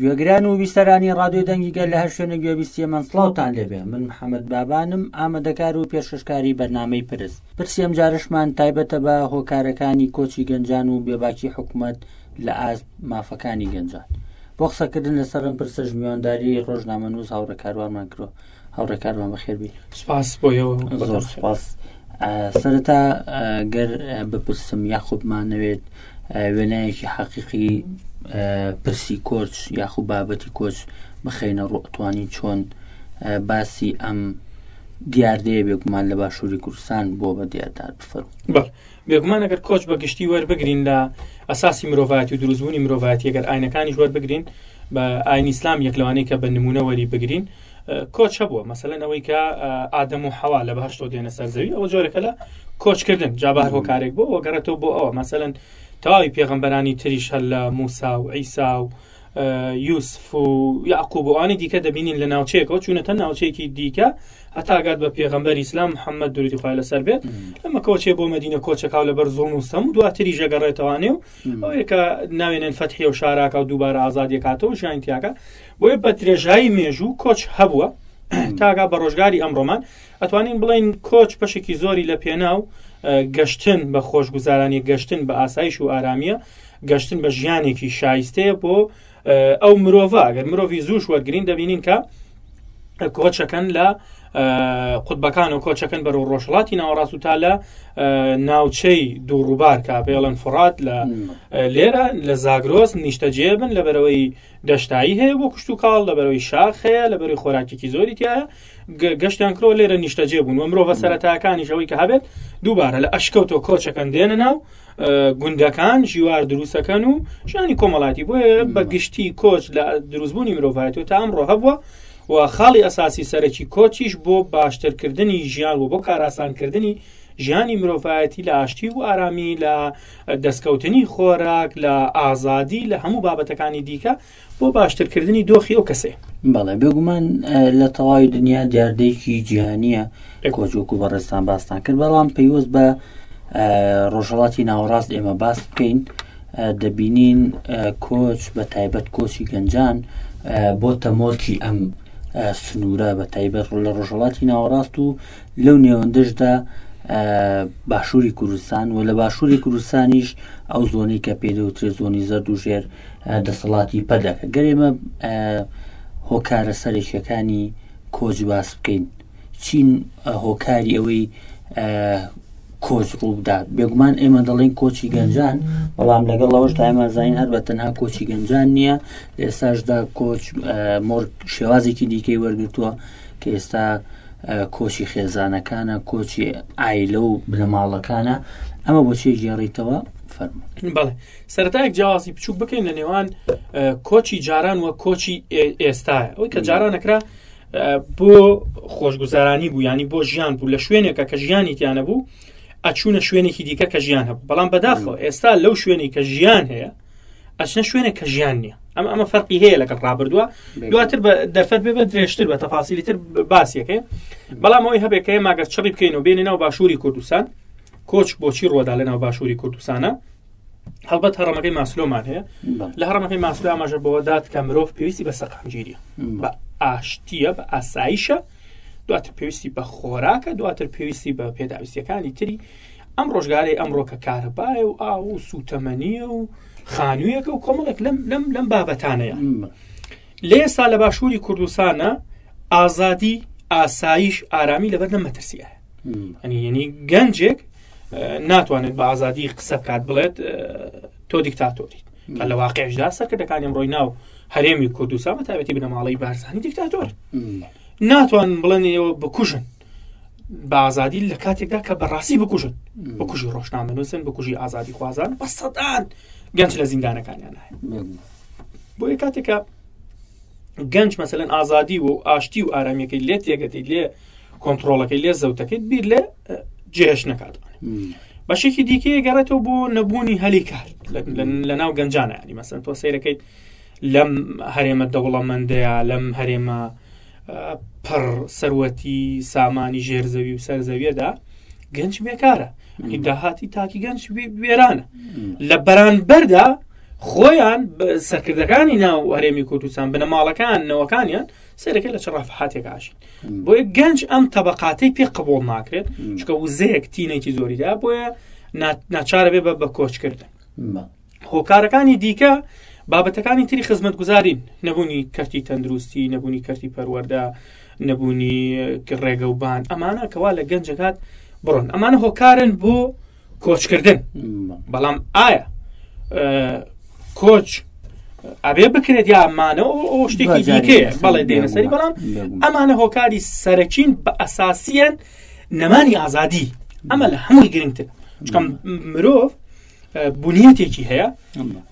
گوێگران و بیسەرانی ڕادیۆی دەنگی گەل لە هەر شوێنێک گوێبیستی من سڵاوتان لێبێ من محەممەد بابانم ئامادەکار و پێشکەشکاری بەرنامەی پرس پرسی ئەمجارەشمان تایبەتە بە هۆکارەکانی کۆچی گەنجان و بێباکی حکوومەت لە ئاست مافەکانی گەنجان بۆ قسەکردن لەسەر ئەم پرسەش میوانداری ڕۆژنامەنووس هاوڕێ کاروانمان کرۆ هاوڕێ کاروان بەخێربی سپاس بۆ ئێوە زۆر سپاس سەرەتا گەر بپرسم یاخود بمانەوێت وێنایەکی حەقیقی پرسی کۆچ یاخود بابەتی کۆچ بخەینە ڕوو ئەتوانین چۆن باسی ئەم دیاردەیە بێگومان لە باشووری کوردستان بۆ بە دیاردار بفەرموو. بەڵێ بێگومان ئەگەر کۆچ بە گشتی وەربگرین لە ئەساسی مرۆڤایەتی و دروستبوونی مرۆڤایەتی ئەگەر ئاینەکانیش وەربگرین بە ئاینی ئیسلام یەک لەوانەی کە بە نمونە وەری بگرین کۆچ هەبووە مەسەلەن ئەوەی کە ئادەم و حەوا لە بەهەشتەوە دێنە سەر زەوی ئەوە جۆرەکە لە کۆچکردن جا بە هەر هۆکارێک بۆ وەگەڕێتەوە بۆ ئەوە مەسەلەن تەواوی پێغەمبەرانی تریش هەر لە موسا و عیسا و یوسف و یعقوب و ئەوانی دیکە دەبینین لە ناوچەیەکەوە چوونەتە ناوچەیەکی دیکە هەتا گات بە پێغەمبەر ئیسلام محەممەد درودی خوای لەسەر بێت ئەمە کۆچێ بۆ مەدینە کۆچەکاو لەبەر زوڵم و ستەم و دواتری ژەگەڕێتەوانێ و ئەوەیە کە ناوێنن فەتحی و شاراکە و دووبارە ئازادیەکاتەوە ژیانی تیاکە بۆیە بە درێژایی مێژوو کۆچ هەبووە تاگا بە ڕۆژگاری ئەمڕۆمان ئەتوانین بڵین کۆچ بەشێکی زۆری لە پێناو گەشتن بە خۆشگوزارانی گەشتن بە ئاسایش و ئارامیە گەشتن بە ژیانێکی شایستەیە بۆ ئەو مرۆڤە ئەگەر مرۆڤی زووش وەرگین دەبینین کە کۆچەکەن لە قوتبەکان و کۆچەکەن بەرەو ڕۆژهڵاتی ناوەڕاست و تا لە ناوچەی دوو ڕووبار کا پێڵەن فڕات لە لێرە لە زاگرۆس نیشتەجێ بن لە بەرەوەی دەشتایی هەیە بۆ کشت و کاڵ لە بەرەوەی شاخ هەیە لە بەرەی خۆراکێکی زۆری تایە گەشتیان کرۆ لێرە نیشتەجێ بوون و مرۆڤە سەرەتاکانیش ئەوەی کە هەبێت دووبارە لە ئەشکەوتەوە کۆچەکەن دێنە ناو گوندەکان ژیوار دروستەکەن و ژیانی کۆمەڵاتی بۆیە بە گشتی کۆچ لە دروستبوونی مرۆڤایەتی تا ئەمڕۆ هەبووە و خاڵی ئەساسی سەرەکی کۆچیش بۆ باشترکردنی ژیان و بۆ کاراسانکردنی ژیانی مرۆڤایەتی لە ئاشتی و ئارامی لە دەستکەوتنی خۆراک لە ئازادی لە هەموو بابەتەکانی دیکە بۆ باشترکردنی دۆخی ئەو کەسەیە. بەڵێ بێگومان لە تەواوی دنیا دیاردەیەکی جیهانیە کۆچ وەکو بەڕێزتان باستان کرد بەڵام پەیوەست بە ڕۆژهڵاتی ناوەڕاست ئێمە باس بکەین دەبینین کۆچ بە تایبەت کۆچی گەنجان بۆتە مۆرکی ئەم سنوورە بە تایبەت لە ڕۆژهڵاتی ناوەڕاست و لەو نێوەندەشدا باشووری کوردستان و لە باشووری کوردستانیش ئەو زۆنی کە پێدەوترێت زۆنی زەرد و ژێر دەسەڵاتی پەدەکە گەر ئێمە هۆکارە سەرەکیەکانی کۆچ باس بکەین چین هۆکاری ئەوەی کۆچ ڕووبدات بێگومان ئێمە دەڵێن کۆچی گەنجان بەڵام لەگەڵ ئەوەش ئێمە زانین هەر بە تەنها کۆچی گەنجان نییە لە ئێستاشدا کۆچ مۆر شێوازێکی دیکەی وەرگتووە کە ئێستا کۆچی خێزانەکانە کۆچی ئایلە و بنەماڵەکانە ئەمە بۆچی گێڕیتەوە فەرموو بەڵێ سەرەتایەک جیاوازی بچووک بکەین لە نێوان کۆچی جاران وە کۆچی ئێستا ئەوەی کە جاران نەکرا بۆ خۆشگوزارانی بوو ینی بۆ ژیان بوو لە شوێنێکە کە ژیانی تیانە بوو ئەچوونە شوێنێکی دیکە کە ژیان هەبوو بەڵام بەداخەوە ئێستا لەو شوێنی کە ژیان هەیە ئەچنە شوێنێک کە ژیان نییە ئەم ئەمە فەرقی هەیە لەگەڵ ڕابردووە دواتر بە دەرفەت بێ بە درێژتر بە تەفاسیلی تر باسیەکەی بەڵام ئەوەی هەبێت کە ئێمە گەر چڕی بکەین و بێنە ناو باشووری کوردستان کۆچ بۆچی ڕۆدا لە ناو باشووری کوردستانە هەڵبەت هەڕەمەکەی ماسلۆمان هەیە لە هەڕەمەکەی ماسلۆ ئاماژە بەوە دات کە مرۆڤ پێویستی بە سەقامگیریە بە ئاشتیە بە ئاسایشە دواتر پێویستی بە خۆراکە دواتر پێویستی بە پێداویستیەکانی تری ئەم ڕۆژگارەی ئەمڕۆ کە کارەبایە و ئاو و سوتەمەنیە و خانوویەکە و کۆمەڵێک لەم لەم لەم بابەتانەیە لە ئێستا لە باشووری کوردستانە ئازادی ئاسایش ئارامی لەبەردەم مەترسیە ئەنی یعنی گەنجێک ناتوانێت بە ئازادی قسە بکات بڵێت تۆ دیکتاتۆریت کە لە واقعشدا سەرکردەکانی ئەمڕۆی ناو هەرێمی کوردستان بە تایبەتی بنەماڵەی بارزانی دیکتاتۆر ناتوان بڵێن ئێوە بکوژن بە ئازادی لە کاتێکدا کە بەڕاستی بکوژن بکوژی ڕۆژنامەنووسن بکوژی ئازادی خوازان بە سەدان گەنج لە زیندانەکانیان هەیە بۆیە کاتێکە گەنج مەسەلەن ئازادی و ئاشتی و ئارامیەکەی لێ تێگەتی لێ کۆنتترۆڵەکەی لێ زەوتەکەیت بیر لە جێش نەکات بەشێکی دیکەیە گەڕێتەوە بۆ نەبوونی هەلی کار لە ناو گەنجانە ینی مەسەن تۆ سیرەکەیت لەم هەرێمە دەوڵەمەندەیە لەم هەرێمە پڕ سەروەتی سامانی ژێرزەوی و سەرزەویەدا گەنج بێکارە داهاتی تاکی گەنج وێرانە لە بەرانبەردا خۆیان سەرکردەکانی ناو هەرێمی کوردستان بنەماڵەکان نەوەکانیان سەرەکە لە چ ڕافحاتێک ئاشین بۆیە گەنج ئەم تەبقاتەی پێ قبول ناکرێت چکە وزەیەک تینێکی زۆریدا بۆیە ناچارە بێ بە کۆچکردن هۆکارەکانی دیکە بابەتەکانی تری خزمەتگوزارین نەبوونی کەرتی تەندروستی نەبوونی کەرتی پەروەردە نەبوونی ڕێگەوبان ئەمانە کەوا لە گەنجەکات بڕۆن ئەمانە هۆکارن بۆ کۆچکردن بەڵام ئایا کۆچ ئەبێ بکرێت یا مانەوە ئەو شتێکی دیکەیە بەڵێ دێنە سەری بەڵام ئەمانە هۆکاری سەرەکین بە ئەساسیان نەمانی ئازادی ئەمە لە هەمووی گرنگتر چکەم مرۆڤ بنیەتێکی هەیە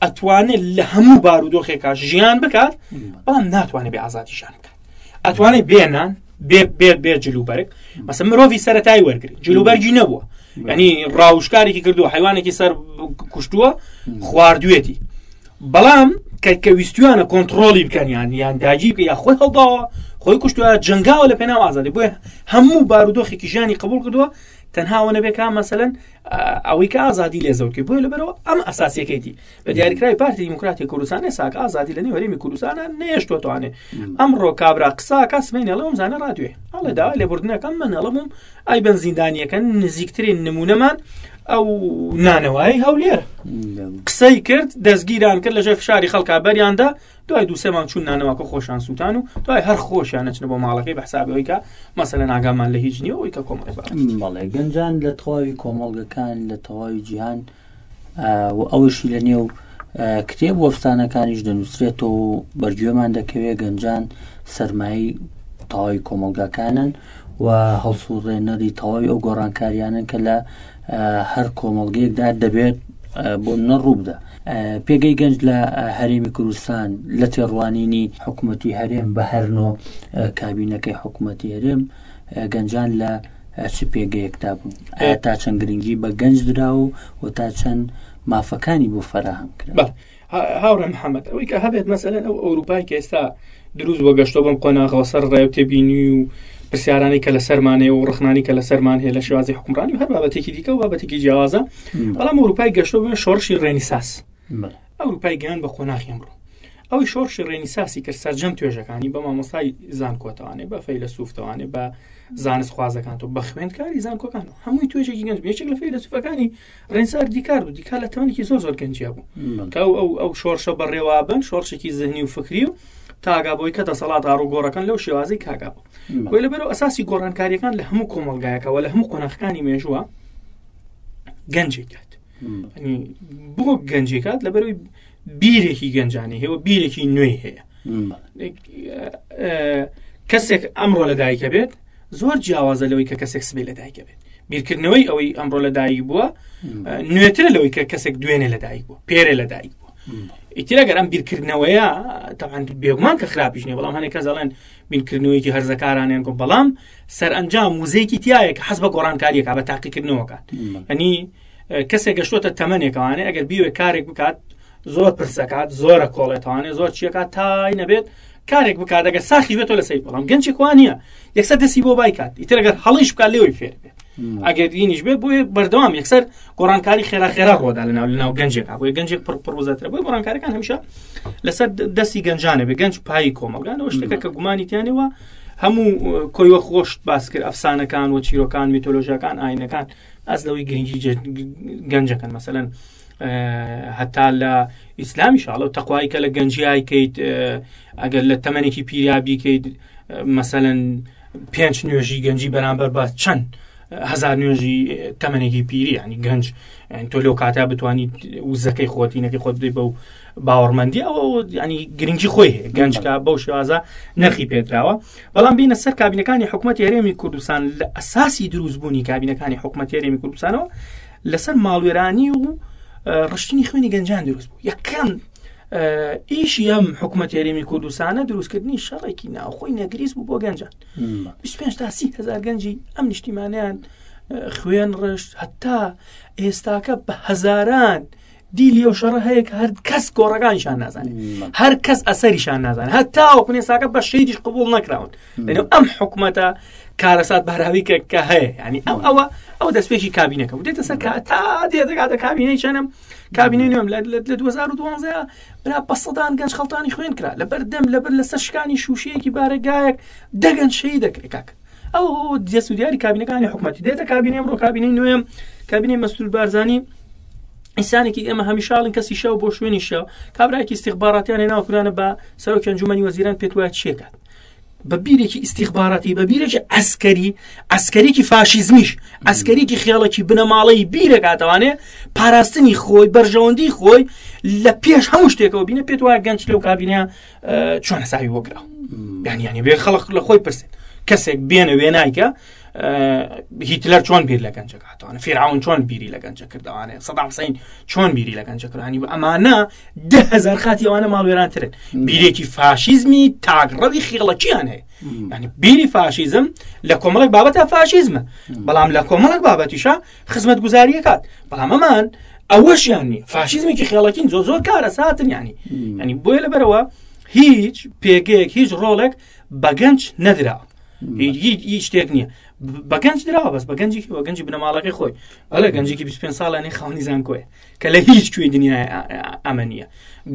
ئەتوانێت لە هەموو بارودۆخێکا ژیان بکات بەڵام ناتوانێت بێ ئازادی ژیان بکات ئەتوانێت بێنان بێ بێ بێ جلوبەرگ مەسە مرۆڤی سەتایی وەرگری جلوبەرگی نەبووە ینی ڕاوشکارێکی کردووە حیوانێکی سەر کوشتووە خواردوێتی بەڵام کە کە ویستویانە کۆنتترۆلی بکەن یان یان داگی بکە یا خۆی هەڵداوە خۆی کوشتووە جنگاوە لە پێناو ئازادی بۆیە هەموو بارودۆخێکی ژیانی قبول کردووە تەنها ئەوە نەبێ کە مەسەلەن ئەوەی کە ئازادی لێ زەوت کرد بۆیە لەبەرەوە ئەم ئەساسیەکەیتی بە دیاریکراوی پارتی دیموکراتی کوردستان ئێساکە ئازادی لە نێو هەرێمی کوردستانە نەیەشتوەتوانێ ئەمڕۆ کابرا قساکە سمێنێ ئەڵێ ئەم زانە ڕادوێ ئەڵێ داوای لێبوردنەکەم من ئەڵێ بووم ئای بەن زیندانیەکەن نزیکترین نمونەمان ئەو نانەوای هەولێر قسەی کرد دەستگیران کرد لەژێر فشاری خەڵکا بەریاندا دوای دوو سێ مانگ چوون نانەواکە خۆشیان سووتان و دوای هەر خۆشیان نەچنە بۆ ماڵەکەی بە حسابی ئەوەی کە مەسەلەن ئاگامان لە هیچ نییە ئەوەی کە کۆمەڵی بابەتی تر. بەڵێ گەنجان لە تەواوی کۆمەڵگەکان لە تەواوی جیهان و ئەوەشی لە نێو کتێب و ئەفسانەکانیش دەنووسرێتەوە و بەرگوێمان دەکەوێت گەنجان سەرمایەی تەواوی کۆمەڵگاکانن و هەڵسوڕێنەری تەواوی ئەو گۆڕانکاریانن کە لە هەر کۆمەڵگەیەکدا دەبێت بۆ منە ڕووبدا پێگەی گەنج لە هەرێمی کوردستان لە تێڕوانینی حکوومەتی هەرێم بە هەرنۆ کابینەکەی حکوومەتی هەرێم گەنجان لە چ پێگەیەکدا بوون ئایا تا چەند گرنگی بە گەنج درا و و تا چەند مافەکانی بۆ فەراهەم کرا هاوڕێ محەممەد ئەوەی کە هەبێت مەسەلەن ئەو ئەوروپای کە ئێستا دروست بۆ گەشتۆ بەم قۆناغەوە سەر ڕێ و تێبینی و پرسیارانی کە لەسەرمانەیە و ڕخنانی کە لەسەرمان هەیە لە شێوازی حکومڕانی و هەر بابەتێکی دیکە و بابەتێکی جیاوازە بەڵام ئەوروپای گەشتۆ بە شۆڕشی ڕێنیساس ئەوروپای گەیان بە قۆناخی ئەمڕۆ ئەوەی شۆڕشی ڕێنیساسی کرد سەرجەم توێژەکانی بە مامۆستای زانکۆتوانێ بە فەیلەسوفتوانێ بە زانست خوازەکان بە خوێندکاری زانکۆکان هەمووی توێژێکی گەنج یەکێک لە فەیلەسوفەکانی ڕێنسار دیکار بوو دیکار لە تەمەنێکی زۆر زۆر گەنجیا بوو کە ئەو ئەو ئەو شۆڕشە بەڕێوابن شۆڕشێکی زهنی و فکری و تاگا بۆی کە دەسەڵات ئاڕوگۆڕەکان لەو شێوازی کاگا بوو بۆی لەبەرەوە ئەساسی گۆڕانکاریەکان لە هەموو کۆمەڵگایەکەوە لە هەموو قۆناخەکانی مێژووە گەنجێک کات بۆ گەنجێکات لەبەرەوەی بیرێکی گەنجانی هەیە و بیرێکی نوێی هەیە کەسێک ئەمڕۆ لە دایکە بێت زۆر جیاوازە لەوەی کە کەسێک سبەی لە دایکە بێت بیرکردنەوەی ئەوەی ئەمڕۆ لە دایک بووە نوێترە لەوەی کە کەسێک دوێنێ لە دایک بوو پێرێ لە دایک بوو ئیتر ئەگەر ئەم بیرکردنەوەیە تەعاان بێگومان کە خراپیش نیە بەڵام هەنێک کەس دەڵێن بیرکردنەوەیەکی هەرزەکارانیان گۆ بەڵام سەرئەنجام وزەیەکی تایە کە حەز بە گۆڕانکاریەکە بە تاقیکردنەوەکات ئەنی کەسێک گەشتۆتە تەمەنێکوانێ ئەگەر بیوێ کارێک بکات زۆر پرسەکات زۆرە کۆڵێتوانێ زۆر چیەکات تای نەبێت کارێک بکات ئەگەر ساخیش بێتەوە لەسەری بەڵام گەنجێک وا نییە یەکسەر دەستی بۆ بایکات ئیتر ئەگەر هەڵیش بکات لێوەی فێر بێت ئەگەر دینیش بێت بۆیە بەردەوام یەکسەر گۆڕانکاری خێرا خێرا ڕۆدا لە ناو لە ناو گەنجێکا بۆیە گەنجێک پڕ پڕ وزەترە بۆیە گۆڕانکاریەکان هەمیشە لەسەر دەستی گەنجانە بێ گەنج پایی کۆمەڵگانەوە شتێکە کە گومانی تیانەوە هەموو کۆیوە خۆشت باس کرد ئەفسانەکان و چیرۆکان میتۆلۆژیاکان ئاینەکان ئەس لەوەی گرنگی گەنجەکەن مەسەلەن هەتا لە ئیسلامی شاڵە و تەقوایی کە لە گەنجیای کەیت ئەگەر لە تەمەنێکی پیریا بیکەیت مەسەلەن پێنج نوێژی گەنجی بەرامبەر بە چەند هزار نوێژی تەمەنێکی پیری ینی گەنج تۆ لەو کاتا بتوانیت وزەکەی خۆتینەکەی خۆت بدەیت بە و باوەڕمەندی ئەوە ینی گرنگی خۆی هەیە گەنجکە بەو شێوازە نرخی پێدراوە بەڵام بینە سەر کابینەکانی حکوومەت هەرێمی کوردستان لە ئەساسی دروستبوونی کابینەکانی حکوومەت هەرێمی کوردستانەوە لەسەر ماڵوێرانی و ڕشتنی خوێنی گەنجان دروست بوو یەکەم ئیشی ئەم حکوومەت هەرێمی کوردستانە دروستکردنی شەڕێکی ناوخۆی نەگریس بوو بۆ گەنجان 25 تا 30 هزار گەنجی ئەم نیشتیمانیان خوێن ڕشت هەتا ئێستاکە بە هەزاران دیلی ئەو شەڕە هەیە کە هەر کەس گۆڕەکانیشان نازانێت هەر کەس ئەسەریشان نازانێت هەتاوەکو ئێستاکە بە شەیدیش قبول نەکراون لەنێو ئەم حکومەتە کارەسات بەراوی کە کە هەیە ینی ئەو ئەوە ئەو دەستپێکی کابینەکە و دێتە سەر تا دێتەکاتە کابینەی چەنم کابینەی نوێم لە 2012 برا بە سەدان گەنج خەڵتانی خوێن کرا لە بەردەم لەبەر لەسەر شکانی شوشەیەکی بارەگایەک دەگەن شەی دەکرێت کاک ئەو دەست و دیاری کابینەکانی حکومەتی دێتە کابینەی ئەمڕۆ کابینەی نوێم کابینەی مەسرور بارزانی ئینسانێکی ئێمە هەمیشاڵین کەسی شەو بۆ شوێنی شەو کابراایکی استیخباراتیان هێناوە کورانە بە سەرۆکی ئەنجومەنی وەزیران پێت وایە چیەکات بە بیرێکی ئیسیخباراتی بە بیرێکی ئەسکەری ئەسکەریکی فاشیزمیش ئەسکەریکی خێڵێکی بنەماڵەی بیرەکاتەوانێ پاراستنی خۆی بەرژەوەندی خۆی لە پێش هەموو شتێکەوە بینە پێت وایە گەنج لەو کابینە چۆن حسابی بۆ کرا یعنی بێ خەڵک لە خۆی پرسێت کەسێک بێنە وێنایکە هیتلەر چۆن بیر لە گەنجە کاتوانە فیرعون چۆن بیری لە گەنجە کردوانێ سەدام حسین چۆن بیری لە گەنجە کرانی بە ئەمانە دههزار خاتی ئەوانە ماڵوێرانترن بیرێکی فاشیزمی تاکڕەوی خێڵەکییان هەیە ینی بیری فاشیزم لە کۆمەڵک بابەتە فاشیزمە بەڵام لە کۆمەڵک بابەتیشە خزمەت گوزاریەکات بەڵام ئەمان ئەوەشیان نیە فاشیزمێکی خێڵەکین زۆر زۆر کارە ساتن ینی ینی بۆیە لەبەرەوە هیچ پێگەیەک هیچ ڕۆڵێک بە گەنج نەدرا هیچ شتێک نییە بە گەنج دراوە بەس بە گەنجێکی بە گەنجی بنەماڵەکەی خۆی ئەڵێ گەنجێکی 25 ساڵانی خاوەنی زانکۆیە کە لە هیچ کوێی دنیای ئەمە نییە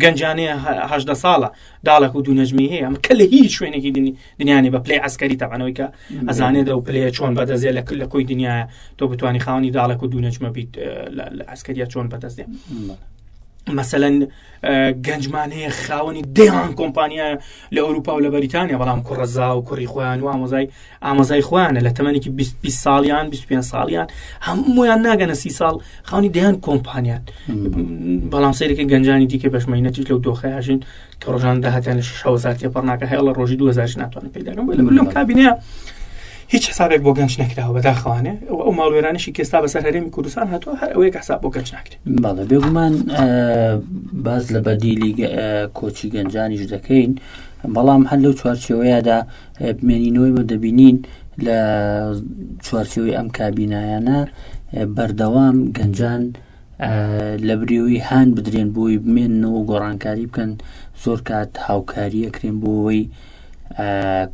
گەنجانەیە هەدە ساڵە داڵێک و دوو نەجمی هەیە ئەمە کە لە هیچ شوێنێکی دنیانی بە پلەی عسکەری تەبانەوەی کە ئەزانێت ئەو پلەیە چۆن بەدەستێ لە لە کۆی دنیاە تۆ بتانی خاوەنی داڵێک و دوو نەجمە بیت لە عسکەریە چۆن بەدەستێ مەسەەن گەنجمان هەیە خاوەنی دەیان کۆمپانیا لە ئەوروپا و لە بەریتانیا بەڵام کوڕەزا و کوڕی خۆیان و ئامۆزای ئامۆزای خۆیانە لە تەمەنێکی 20 ساڵیان 25 ساڵیان هەمویان ناگەنە سی ساڵ خاوەنی دەیان کۆمپانیان بەڵام سەیرەکە گەنجانی دیکە بەشمەینەتیش لەو دۆخەیاژین کە ڕۆژان داهاتیان لە 6000 تێپەڕ ناکە هەیە ڕۆژی 2000 ناتوانن پیداکەن بۆ لەم کابینەیە هیچ حسابێک بۆ گەنج نەکراوە بەداخوانێ ئەو ماڵوێرانیشی کێستا بەسەر هەرێمی کوردستان هاتووە هەر ئەوەیە کە حساب بۆ گەنج ناکرێت بەڵێ بێگومان باز لە بەدیلی کۆچی گەنجانیش دەکەین بەڵام هەر لەو چوارچێوەیەدا بمێنینەوەی بە دەبینین لە چوارچێوەی ئەم کابینایانە بەردەوام گەنجان لە بریەوەی هاان بدرێن بۆی بمێنەوە گۆڕانکاری بکەن زۆر کات هاوکاریەکرێن بۆەوەی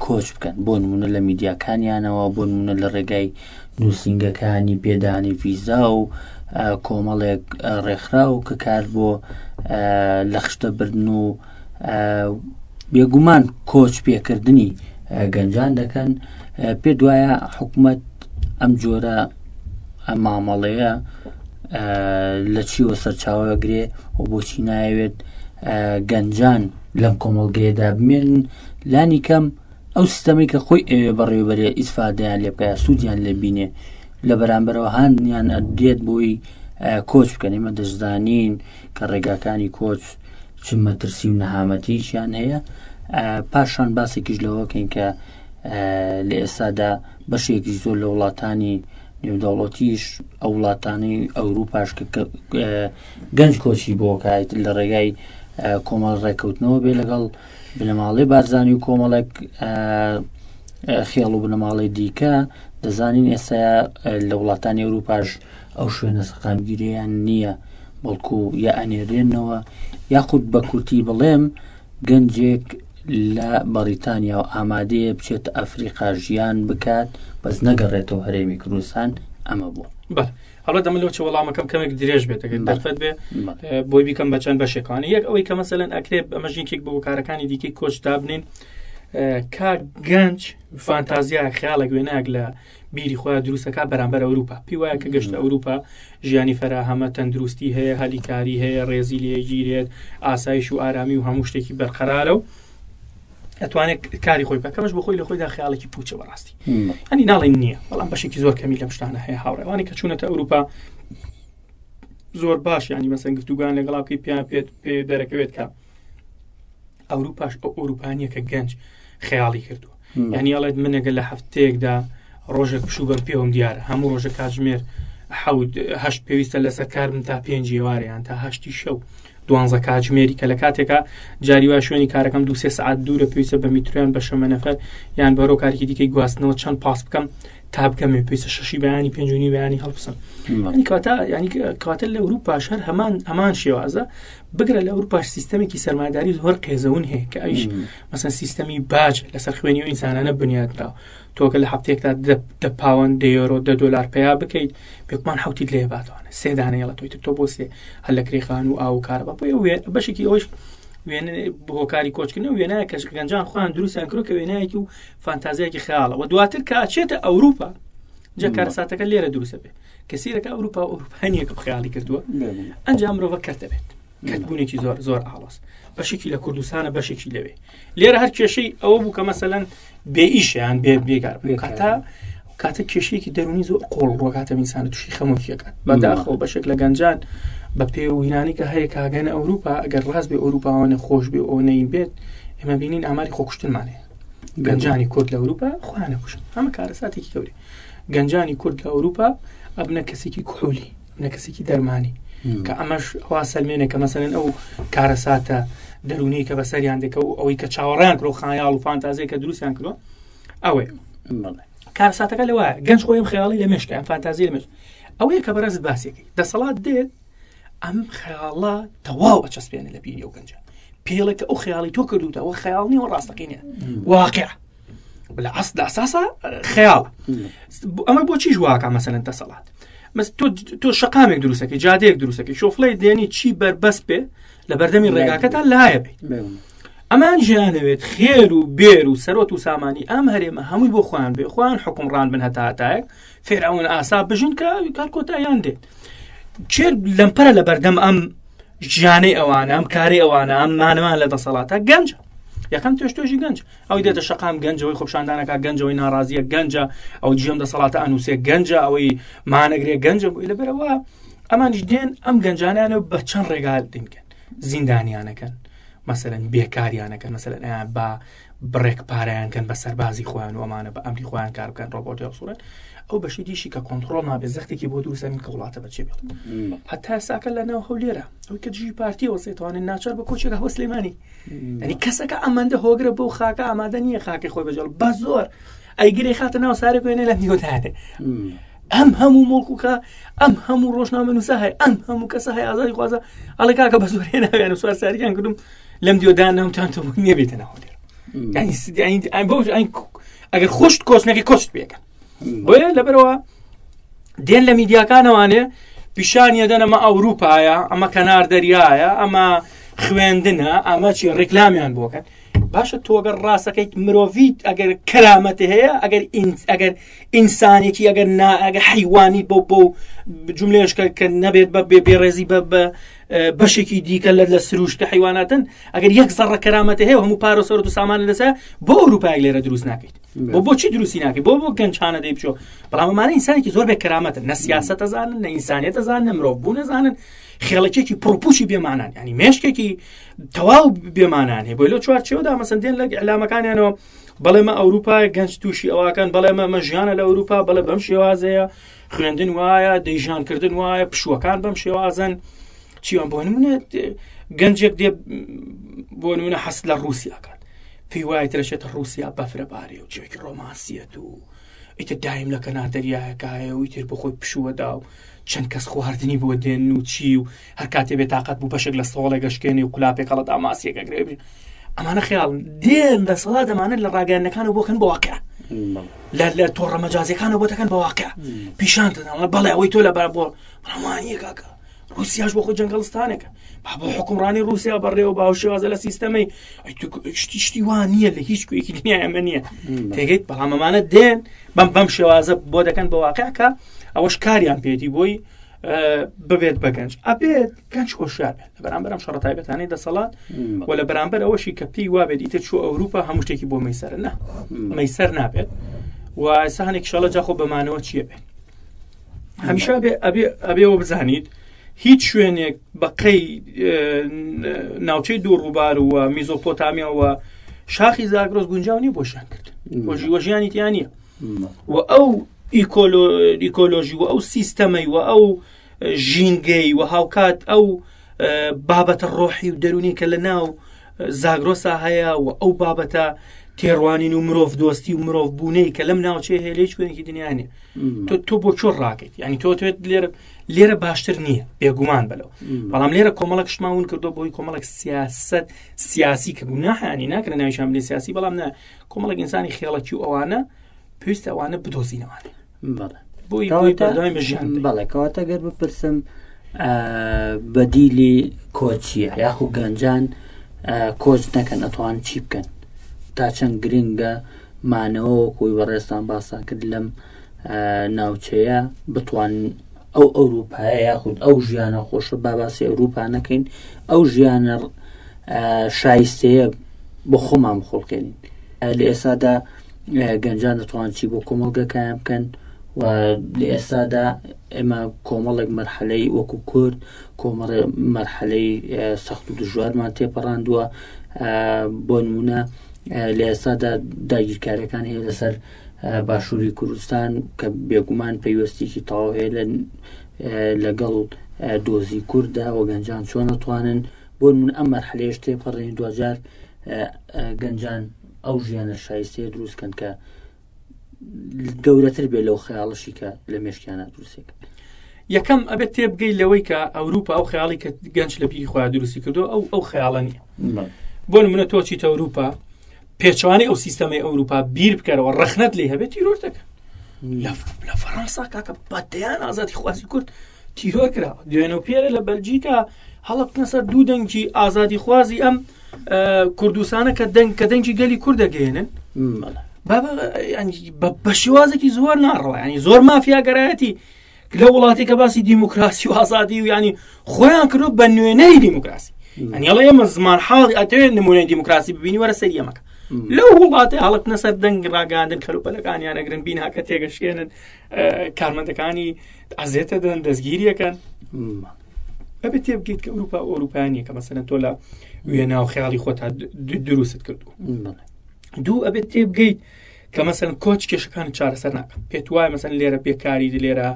کۆچ بکەن بۆ نمونە لە میدیاکانیانەوە بۆ نمونە لە ڕێگای نووسینگەکانی پێدانی ڤیزا و کۆمەڵێک ڕێکخراو کە کار بۆ لە خشتە بردن و بێگومان کۆچ پێکردنی گەنجان دەکەن پێ دوایە حکوومەت ئەم جۆرە مامەڵەیە لە چیوە سەرچاوەگرێ و بۆچی نایەوێت گەنجان لەم کۆمەڵگەیەدا بمێنن لانی کەم ئەو سیستەمەی کە خۆی ئەوێ بەڕێوەبەرێ ئیسفادەیان لێ بکە سوودیان لێ بینێ لە بەرامبەرەوە هاندیان ئەدرێت بۆی کۆچ بکەن ئێمە دەشزانین کە ڕێگاکانی کۆچ چ مەترسی و نەهامەتیشیان هەیە پاشان باسێکیش لەوەکەین کە لە ئێستادا بەشێکی زۆر لە وڵاتانی نێودەوڵەتیش ئەو وڵاتانی ئەوروپاش کە گەنج کۆچی بۆ کایت لە ڕێگای کۆمەڵ ڕێککەوتنەوە بێ لەگەڵ بنەماڵەی بارزانی و کۆمەڵێک خێڵ و بنەماڵەی دیکە دەزانین ئێستا لە وڵاتانی ئەوروپاش ئەو شوێنە سەقامگیریان نییە بەڵکو یا ئەنێرێنەوە یاخود بە کورتی بڵێم گەنجێک لە بەڕیتانیا و ئامادەیە بچێت ئەفریقا ژیان بکات بەس نەگەڕێتەوە هەرێمی کوردستان ئەمە بوو. هەڵبەت ئەمە لەوچە وەڵامەکەم کەمێک درێژ بێت ئەگەر دەرفەت بێ بۆی بیکەم بە چەند بەشێکانی یەک ئەوەی کە مەسەلەن ئەکرێ ئەمەش یەکێک بۆ کارەکانی دیکەی کۆچ دابنین کا گەنج فانتازیا خیاڵێک وێنایەک لە بیری خۆیان دروستەکە بەرامبەر ئەوروپا پێی وایە کە گەشتە ئەوروپا ژیانی فەراهەمە تەندروستی هەیە هەلیکاری هەیە ڕێزی لێگیرێت ئاسایش و ئارامی و هەموو شتێکی بەرقەرارە و ئەتوانێت کاری خۆی بکە کەمەش بۆ خۆی لە خۆیدا خیاڵێکی پوچە بەڕاستی ئەنی ناڵێن نییە بەڵام بەشێکی زۆر کەمی لەم شتانە هەیە هاوڕێوانی کە چوونەتە ئەوروپا زۆر باش ینی مەسەن گفتوگان لەگەڵا بکەی پێیان پێت پێ دەرەکەوێت کە ئەوروپاش ئەو ئەوروپانیە کە گەنج خەیاڵی کردووە ینی ئەڵێت منەگە لە هەفتەیەکدا ڕۆژێک پشوو بەم پێوەم دیارە هەموو ڕۆژە کاتژمێر حەوت هەشت پێویستە لەسەر کارم تا پێنج ئێوارەیان تا هەشتی شەو دوانزە کاتژمێری کە لە کاتێکا جاری وا شوێنی کارەکەم دو سێ سعات دوورە پێویستە بە میترۆیان بە شەمەنەفەر یان بەرەو کارێکی دیکەی گواستنەوە چەند پاس بکەم تا بکەمێ پێویستە شەشی بەیانی پێنجونی بەیانی هەڵبسم ینی کەواتە ینی کەواتە لە ئەوروپاش هەر هەمان هەمان شێوازە بگرە لە ئەوروپاش سیستەمێکی سەرمایداری زۆر قێزەون هەیە کە ئەویش مەسەن سیستەمی باج لەسەر خوێنی و ئینسانانە بنیادراوە تۆکە لە هەفتەیەکدا دە پاوەند دە یۆرۆ دە دۆلار پەیا بکەیت بێگومان حوتیت لێ باتوانێت سێ دانەیەڵە تۆی تۆ بۆ سێ هەر لە کرێخان و ئاو و کارەبا بۆ بەشێکی ئەوەش وێنە هۆکاری کۆچکردن و وێنایە کەش گەنجان خۆیان دروستیان کرد کە وێنایەکی و فانتازیایەکی خەیاڵە و دواتر کە ئەچێتە ئەوروپا جا کارەساتەکە لێرە دروستە بێ کەسیرەکە ئەوروپا و ئەوروپانیە کە خەیاڵی کردووە ئەنجام مرۆڤە کەرتە بێت کەتبوونێکی زۆر زۆر ئاڵۆز بەشێکی لە کوردستانە بەشێکی لەوێ لێرە هەر کێشەی ئەوە بوو کە مەسەەن بێ ئیشیان بێ بێگار کاتە کاتە کێشەیەکی دەرونی زۆر قۆڵ ڕۆکاتە ئینسانە تووشی خەمۆکیەکات بەداخەوە بەشێک لە گەنجان بە پێ و هینانی کە هەیە کاگەنە ئەوروپا ئەگەر ڕاست بێ ئەوروپاوانە خۆش بێ ئەو نەین بێت ئێمە بینین ئاماری خۆکوشتنمان هەیە گەنجانی کورد لە ئەوروپا خۆیان نەکوشن ئەمە کارەساتێکی گەورەی گەنجانی کورد لە ئەوروپا ئەبنە کەسێکی کحولی ئەبنە کەسێکی دەرمانی کە ئەمەش وا سەلمێنێ کە مەسەلەن ئەو کارەساتە دەرونی کە بەسەریان دێکە و ئەوەی کە چاوەڕیان کرۆ خایاڵ و فانتازیە کە دروستیان کردووە ئەوەیە کارەساتەکە لەوە گەنج خۆیم خەیاڵی لە مێشکە ئەم فانتازی لە مێشک ئەوەیە کە بەڕێزت باسیەکەی دەسەڵات دێت ئەم خەیاڵە تەواو ئەچەسپێنە لە بیری ئەو گەنجە پێڵێ کە ئەو خەیاڵی تۆ کردوتە وە خەیاڵ نیوە ڕاستەقینە واقع لە ئەس لە ئەساسا خەیاڵ ئەمە بۆچی واکە مەسەلەن دەسەڵات مەس تۆ تۆ شقامێک دروستەکەی جادەیەک دروستەکەی شۆفڵەی دێنی چی بەربەست بێ لە بەردەمی ڕێگاکەتا لایە بێت ئەمان ژیانەوێت خێر و بێر و سەرۆت و سامانی ئەم هەرێمە هەمووی بۆ خۆیان بێ خۆیان حکومڕان بن هەتا هەتایەک فێرعون ئاسا بژین کە کار کۆتاییان دێت کێ لەمپەرە لە بەردەم ئەم ژیانەی ئەوانە ئەم کاری ئەوانە ئەم مانەوان لە دەسەڵاتە گەنج یەکەم توێش توێژی گەنج ئەوی دێتە شقام گەنجەوەی خۆپشاندانەکە گەنجەوەی ناڕازیە گەنجە ئەو جێم دەسەڵاتە ئەنووسێ گەنجە ئەوەی مانەگرێ گەنجە بووی لەبەرەوە ئەمانیش دێن ئەم گەنجانیانە بە چەند ڕێگا دینکەن زیندانیانەکەن مەسەرەن بێکاریانەکەن مەسەرەن با بڕێک پارەیان کەن بە سەربازی خۆیان و ئەمانە بە ئەمری خۆیان کار بکەن ڕۆبۆتی هەڵسوڕێن ئەو بەشی دیشی کە کۆنتڕۆڵ نابێت زەختێکی بۆ دروستەن کە وڵاتە بەچێ بێت هەتا ساکە لە ناو هەولێرە ئەو کە دژی پارتی وەسێتوانێت ناچار بە کۆچێکە هەوە سلێمانی ینی کەسەکە ئەمەندە هۆگرە بۆ خاکە ئامادە نییە خاکەی خۆی بەجێڵ بە زۆر ئەیگرێ خاتە ناو سارێک وێنێ لە نیۆدانێ ئەم هەموو مڵکوکە ئەم هەموو ڕۆژنامە نووسە هەیە ئەم هەموو کەسە هەیە ئازادی خوازە ئەڵێ کاکە بە زۆر هێناویان و سوار ساریان کردم لەم دیۆدا ناوتان تۆ نییە بێتە ناو هەولێر ئەگەر خۆشت کۆچ نەکەی کۆچت پێکەن بۆیە لەبەرەوە دێن لە میدیاکانەوانێ پیشانیە دەن ئەمە ئەوروپایە ئەمە کەنار دەریایە ئەمە خوێندنە ئەمە چی ڕیکلامیان بۆکەن باشە تۆگەر ڕاستەکەیت مرۆڤیت ئەگەر کەرامەت هەیە ئەگەر ئەگەر ئینسانێکی ئەگەر نا ئەگە حیوانی بۆ بۆ جملێشکە کە نەبێت بە بێ بێڕێزی بە بە بەشێکی دیکە لە لە سروشتە حیواناتن ئەگەر یەک زەڕە کەرامەتە هەیە هەموو پارە سەرت و سامان لەسە بۆ ئەوروپایەک لێرە دروست ناکەیت بۆ بۆچی دروستی ناکەی بۆ بۆ گەنجانە دەی بچۆ بەڵام ئەمانە ئینسانێکی زۆر بێ کەرامەتن نە سیاسەت ئەزانن نە ئینسانیەت ئەزانن نە مرۆڤ بوون ئەزانن خێڵەکێکی پڕپوچی بێمانان ینی مێشکێکی تەواو بێمانان هەیە بۆی لەو چوارچێوەدا مەسەن دێن لە ئیعلامەکانیانەوە بەڵێ مە ئەوروپا گەنج تووشی ئەوواکەن بەڵێ مە ژیانە لە ئەوروپا بەڵێ بەم شێوازەیە خوێندن وایە دەیژانکردن وایە پشووەکان بەم شێوازن چیان بۆ نمونە گەنجێک دێ بۆ نمونە حەس لە رووسیاکات پێی وایە ترەشێتە رووسیا بەفرە بارێ و جێکی ڕۆمانسیەت و ئیتر دایم لە کەنار دەریایەکایە و ئیتر بۆ خۆی پشووەدا و چەند کەس خواردنی بۆ دێن و چی و هەر کاتێ بێ تاقەت بوو بەشێک لە سۆڵێک گەشتێنی و قولاپێک هەڵەدا ماسیەکە گرێ ئەمانە خیاڵ دێن دەسەڵات ئەمانە لە ڕاگەیاندنەکان بۆ کەن بۆ واقع لە لە تۆڕە مەجازیەکانەوە بۆ دەکەن بە واقع پیشان دەدەن بەڵێ ئەوەی تۆ لە بەر بۆ ڕەمانیە کاکە رووسیاش بۆ خۆی جەنگەڵستانێکە با بۆ حکومڕانی رووسیا بەڕێوە باو شێوازە لە سیستەمەی شتی شتی وا نییە لە هیچ کوێکی دنیا ئەمە نییە تێگەیت بەڵام ئەمانە دێن بەم بەم شێوازە بۆ دەکەن بە واقعکە ئەوەش کاریان پێێتی بۆی ببێت بە گەنج ئەبێت گەنج هۆشیار بێت لە بەرامبەر ئەم شەڕە تایبەتانەی دەسەڵات و لە بەرامبەر ئەوەشی کە پێی وابێت ئیتر چوو ئەوروپا هەموو شتێکی بۆ مەیسەر نه مەیسەر نابێت و ئێستا هەنێک شەڵە جاخۆ بەمانەوە چییە بێت هەمیشە بێ ئەبێ ئەبێەوە بزانیت هیچ شوێنێک بەقەی ناوچەی دوو ڕووبار و میزۆپۆتامیاوە شاخی زاگرۆس گونجاو نیە بۆ ژیان کرد بۆ ژیوە ژیانی تیا نییە و ئەو ئیکۆلۆژی و ئەو سیستەمەی و ئەو ژینگەی و هاوکات ئەو بابەتە ڕۆحی و دەرونی کە لە ناو زاگرۆسا هەیە و ئەو بابەتە تێڕوانین و مرۆڤ دۆستی و مرۆڤ بوونەی کە لەم ناوچەیە هەیە لە هیچ شوێنێکی دنیا نیە تۆ تۆ بۆ چۆن ڕاکەیت یعنی تۆ توێت لێرە لێرە باشتر نییە بێگومان بەلەوە بەڵام لێرە کۆمەڵک شتمان ون کردو بۆی کۆمەڵک سیاست سیاسی کە گوناحانی ناکرە ناویشان بلێ سیاسی بەڵام نە کۆمەڵک ئینسانی خێڵەکی و ئەوانە پێویستە ئەوانە بدۆزینەوانێ بۆی بەردەوامی ژیان بەڵێ کەواتە گەر بپرسم بەدیلی کۆچیە یاخو گەنجان کۆچ نەکەن ئەتوان چی بکەن تا چەند گرنگە مانەوە وەکوی بەڕێزتان باسان کرد لەم ناوچەیە بتوان ئەو ئەوروپایە یاخود ئەو ژیانە خۆشە با باسی ئەوروپا نەکەین ئەو ژیانە شایستەیە بۆ خۆمان بخۆڵکێنین لە ئێستادا گەنجان دەتوان چی بۆ کۆمەڵگەکەیان بکەن و لە ئێستادا ئێمە کۆمەڵێک مەرحەلەی وەکو کورد کۆمەڵێ مەرحەلەی سەخت و دژوارمان تێپەڕاندووە بۆ نمونە لە ئێستادا داگیرکاریەکان هەیە لەسەر باشووری کوردستان کە بێگومان پەیوەستێکی تەواو هەیە لە لەگەڵ دۆزی کورددا و گەنجان چۆن دەتوانن بۆ من ئەم مەرحلەیەش تێپەڕێن دوجار گەنجان ئەو ژیانە شایستەیە دروستکەن کە گەورەتر بێ لەو خەیاڵشی کە لە مێشکیانە دروستێک یەکەم ئەبێت تێبگەی لەوەی کە ئەوروپا ئەو خەیاڵی کە گەنج لە پیری خۆیان دروستی کردو ئەو ئەو خەیاڵە نییە بۆ نمونە تۆ چیتە ئەوروپا پێچوانی ئەو سیستەمەی ئەوروپا بیر بکەرەوە ڕەخنەت لێ هەبێت تیرۆر دەکەن لە فەڕەنسا کاکە بەدەیان ئازادی خوازی کورد تیرۆر کرا دوێنە و پێرە لە بەلجیکا هەڵبتنە سەر دوو دەنگی ئازادی خوازی ئەم کوردستانە کە دەنگ کە دەنگی گەلی کورد دەگەێنن بابا بە شێوازێکی زۆر ناڕەوە ینی زۆر مافیاگەرایەتی لە وڵاتی کە باسی دیموکراسی و ئازادی و ینی خۆیان کردو بە نوێنەری دیموکراسی ئەنیڵ ئێمە زمان حاڵی ئەتەوێت نمونەی دیموکراسی ببینی وەرە سەر ئەمەکە لەو وڵاتی هەڵکتنە سەر دەنگ ڕاگەاندن کەلوپەلەکانیان ئەگرن بیناکە تێگەشێنن کارمەندەکانی ئەزێتە دەن دەستگیریەکەن ئەبێت تێبگەیت کە ئەوروپا ئەوروپا نیە کە مەسەلەن تۆ لە وێنا و خەیاڵی خۆتا دروستت کردو دوو ئەبێت تێبگەیت کە مەسەن کۆچ کێشەکان چارەسەر ناکە پێت وایە مەسەن لێرە بێکاری لێرە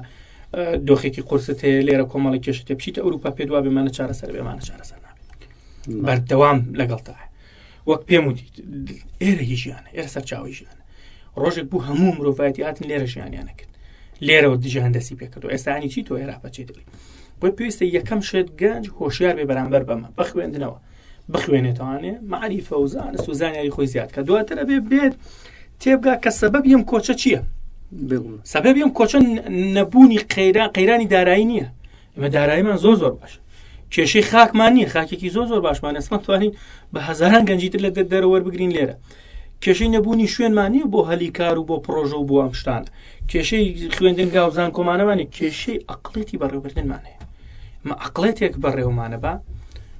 دۆخێکی قورست هەیە لێرە کۆمەڵی کێشت تێ بچیتە ئەوروپا پێت وا بێمانە چارەسەر بێمانە چارەسەر نابێت بەردەوام لەگەڵتا وەک پێم وتی ئێرە هی ژیانە ئێرە سەرچاوی ژیانە ڕۆژێک بوو هەموو مرۆڤایەتی هاتن لێرە ژیانیانە کرد لێرەوە دژیان دەستی پێکردو ئێستانی چی تۆ ئێرا بەچێت دڵی بۆی پێویستە یەکەم شێت گەنج هۆشیار بێ بەرامبەر بەمە بخوێندنەوە بخوێنێتوانێ معریفە و زانست و زانیاری خۆی زیاد کە دواتر ئەبێ بێت تێبگا کە سەبەب یەم کۆچە چییە سەبەب یەم کۆچە نەبوونی قەیران قەیرانی دارایی نییە ئێمە داراییمان زۆر زۆر باش کێشەی خاکمان نییە خاکێکی زۆر زۆر باشمان ئێستا توانین بە هەزاران گەنجی تر لە دەرەوە وەربگرین لێرە کێشەی نەبوونی شوێنمان نییە بۆ هەلی کار و بۆ پرۆژە و بۆ ئەم شتانە کێشەی خوێندنگا و زانکۆمانەمانی کێشەی ئەقلێتی بەڕێوبردنمان هەیە مە ئەقلێتێک بەڕێومانە بە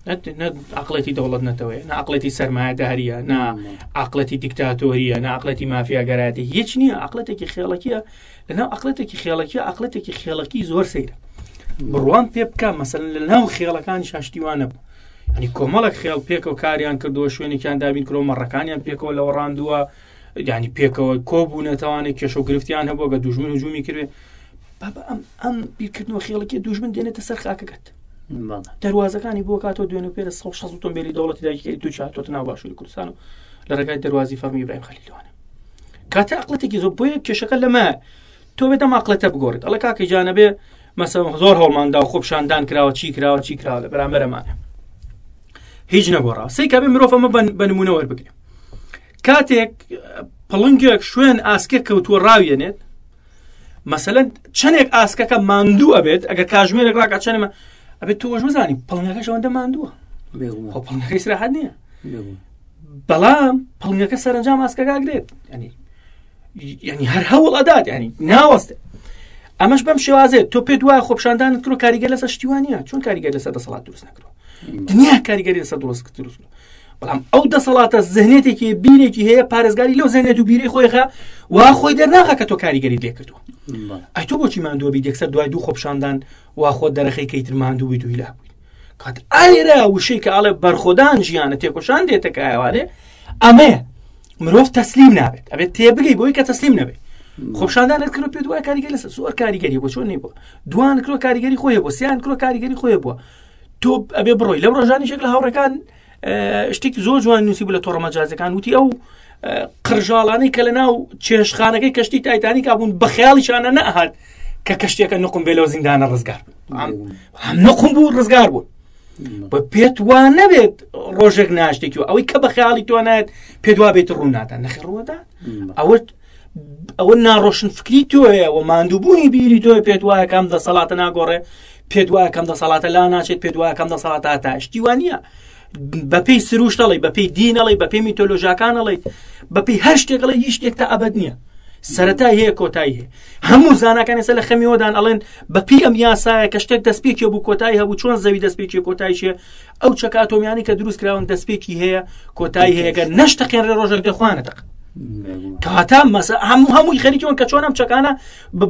نە عقلێتی دەوڵەت نەتەوەیە نە عقلێتی سەرمایەداریە نە عقلەتی دیکتاتۆریە نە عقلەتی مافیاگەرایەتی هیچ نییە عقلەتێکی خێڵەکیە لەناو عقلەتێکی خێڵەکی عقلەتێکی خێڵەکی زۆر سەیرە بڕوام پێ بکە مەسەن لە ناو خێڵەکانی شاشتیوانە بوو ینی کۆمەڵک خێڵ پێکەوە کاریان کردووە شوێنێکیان دابین کرۆ مەڕەکانیان پێکەوە لەوەڕاندووە ینی پێکەوە کۆبوونەتەوانێک کێشە و گرفتیان هەبووە گە دوژمن هجومی کردێ بابا ئەم ئەم بیرکردنەوە خێڵەکی دوژمن دێنێتە سەر خاکەکەت دەواازەکانی بۆ کاتەوە دوێنێ پێ لە 160 ئۆتۆمبیلی دەوڵەتی داگیرکەری تورکیا هاتۆتە ناو باشووری کوردستان و لە ڕێگای دەروازی فەرمی ئیبراهیم خەلیلوانە کاتە عقلەتێکی زۆر بۆیە کێشەکە لەمە تۆ بێت ئەم عقلەتە بگۆڕیت ئەڵێ کاکە گیانە بێ مەسەڵەن زۆر هەوڵماندا و خۆپشاندان کراوە چی کراوە چی کراوە لە بەرامبەرەمانە هیچ نەگۆڕاوە سەی کابێ مرۆڤ ئەمە بە نمونە وەربگرێ کاتێک پڵنگێک شوێن ئاسکێک کەوتووە ڕاویێنێت مەسەلەن چەندێک ئاسکەکە ماندوو ئەبێت ئەگەر کاژمێرێک ڕاکە چەنێمە ئەبێت تۆ وەش بزانی پڵنگەکەش ئەوەندە ماندووە خۆ پڵنگەکەی سراحەت نییە بەڵام پڵنگەکە سەرنجام ئاسکەکە ئەگرێت ینی ینی هەر هەوڵ ئەدات ینی ناوەستێت ئەمەش بەم شێوازێت تۆ پێت وایە خۆپشاندانت کرۆ کاریگەر لەسەر شتیوانە چۆن کاریگەر لەسەر دەسەڵات دروست نەکرۆ دنیا کاریگەری لەسەر دروست دروست بەڵام ئەو دەسەڵاتە زهنێتێکی بیرێکی هەیە پارێزگاری لەو زێنێت و بیری خۆیخە وا خۆی دەرناخە کە تۆ کاریگەری لێ کردووە ئەی تۆ بۆچی ماندووە بی دەکسەر دوای دوو خۆپشاندان وا خۆت دەرەخەی کەیتر ماندوو بیت و هیلاک بوویت کات ئایرە وشەی کە ئاڵێ بەرخۆدان ژیانە تێکۆشان دێتە کایوانێ ئەمەیە مرۆڤ تەسلیم نابێت ئەبێت تێبگەی بۆی کە تەسلیم نەبێت خۆپشاندانت کرد پێ دوای کاریگەری لەسەر زۆر کاریگەری بۆ چۆن نیبوو دوان کرۆ کاریگەری خۆی بۆ سیان کرۆ کاریگەری خۆی بووە تۆ ئەبێ بڕۆی لەم ڕۆژانیشێک لە هاوڕەکان شتێکی زۆر جوان نووسی بوو لە تۆڕە مەجازەکان وتی ئەو قرژاڵانەی کە لە ناو چێشخانەکەی کەشتی تایتانیکا بوون بە خەیاڵیشانە نەهات کە کەشتیەکە نقم بێ لەو زیندانە ڕزگار هەم نقم بوو ڕزگار بوو بە پێت وا نەبێت ڕۆژێک ناشتێکی و ئەوەی کە بە خەیاڵی تۆ نایەت پێت وا بێت ڕوو نادات نەخێر ڕووەدات ئەوە ئەوە ناڕۆشن فکری تۆیە و ماندووبوونی بیری تۆی پێت وایە کام دەسەڵاتە ناگۆڕێ پێت وایە کەم دەسەڵاتە لا ناچێت پێت وایە کەم دەسەڵاتە تا شتی وانە بەپێی سروشت ئەڵێی بەپێی دین ئەڵێی بەپێی میتۆلۆژیاکان ئەڵێی بەپێی هەر شتێک ئەڵێ هیچ شتێک تا ئەبەد نییە سەرەتای هەیە کۆتایی هەیە هەموو زاناکان ئێستا لە خەمیەوەدان ئەڵێن بەپێی ئەم یاسایە کە شتێک دەستپێکی بوو کۆتایی هەبوو چۆن زەوی دەستپێکی کۆتایی شێ ئەو چەکە ئەتۆمیانی کە دروست کراون دەستپێکی هەیە کۆتایی هەیە گەر نەشتەقێنرێ ڕۆژێک دەخوانە تەق کەواتە مەسە هەموو هەمووی خەریکەوەن کە چۆن ئەم چەکانە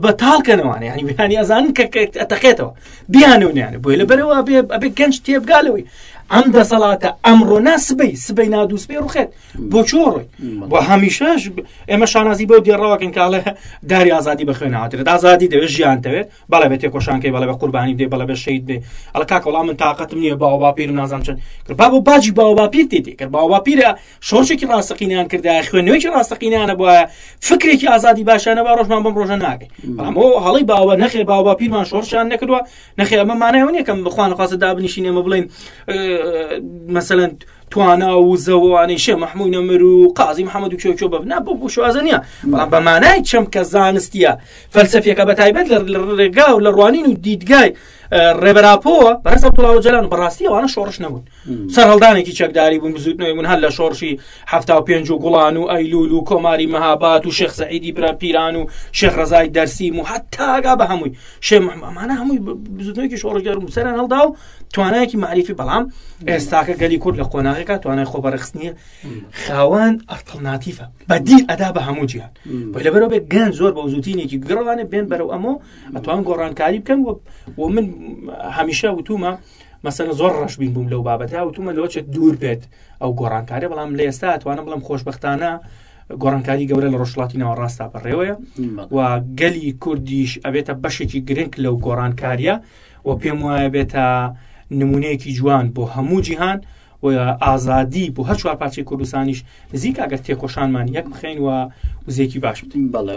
بەتاڵکەنەوانە ینی بیانی ئەزانن کە ئەتەقێتەوە بیانەوە نیانە بۆیە لەبەرەوە ئەبێ ئەبێ گەنج تێبگا لەوەی ئەم دەسەڵاتە ئەمڕۆ نا سبەی سبەی نادووسبەی ڕوخێت بۆ چۆ ڕۆی بۆ هەمیشەش ئێمە شانازی بەو دێڕەوەکەن کاڵێ داری ئازادی بە خوێن هاترێت ئازادی دەوێت ژیان دەوێت بەڵێ بە تێکۆشانکەی بەڵێ بە قوربانی دێ بەڵێ بە شەید بێ ئەڵە کاکە وڵام من تااقەتم نییە باوە باپیرم نازانم چەند کرد با بۆ باجی باوە باپیر تێ کرد باوە باپیرە شۆڕشێکی ڕاستەقینەیان کردایە خوێندنەوەیەکی ڕاستەقینەیانە بوایە فکرێکی ئازادی باشانە با ڕۆژمان بەم ڕۆژە ناگەی بەڵام ئەو هەڵی باوە نەخێ باوە باپیرمان شۆڕشیان نەکردووە نەخێ ئەمە مانای ئەوە نییە کە بخوان خواستە دابنیشین ئێمە بڵێن مەسەلەن توانا و زەوانەی شێ مەحموی نەمر و قازی محەممەد و کێوکێ بە نا بۆ بۆ شوازە نییە بەڵام بە مانای چەمکە زانستیە فەلسەفیەکە بە تایبەت لە ڕێگا و لە ڕوانین و دیدگای ڕێبەراپۆوە بەڕێز عەبدوڵا ئۆجالان بەڕاستی ئەوانە شۆڕش نەبوون سەرهەڵدانێکی چەکداری بوون بزوتنەوەی بوون هەر لە شۆڕشی 75 و گوڵان و ئەیلول و کۆماری مەهابات و شێخ سەعیدی برا پیران و شێخ ڕەزای دەرسیم و هەتاگا بە هەمووی شێ ئەمانە هەمووی بزوتنەوەیەکی شۆڕشگێڕ بوون سەریان هەڵدا و توانایەکی مەعریفی بەڵام ئێستاکە گەلی کورد لە قۆناغێکا توانای خۆ بەڕێخستنی خاوەن ئەڵتەرناتیفە بەدیل ئەدا بە هەموو جیهان بۆ لەبەرەوە بێ گەنج زۆر بە زووتینێکی گڕوانێ بێن بەرەو ئەمۆ ئەتوان گۆڕانکاری بکەن و من هەمیشە وتومە مەسەلەن زۆر ڕەشبین بووم لەو بابەتە وتومە لەوە چێت دوور بێت ئەو گۆڕانکاریە بەڵام لە ئێستا ئەتوانم بڵێم خۆشببختانە گۆڕانکاری گەورە لە ڕۆژهەڵاتی ناوەڕاستا بەڕێوەیە و گەلی کوردیش ئەبێتە بەشێکی گرنگ لەو گۆڕانکاریە و پێم وایە بێتە نمونەیەکی جوان بۆ هەموو جیهان و ئازادی بۆ هەر چوار پارچەی کوردستانیش نزیک ئەگەر تێکۆشانمان یەک بخەین و وزێکی باش بدەین. بەڵێ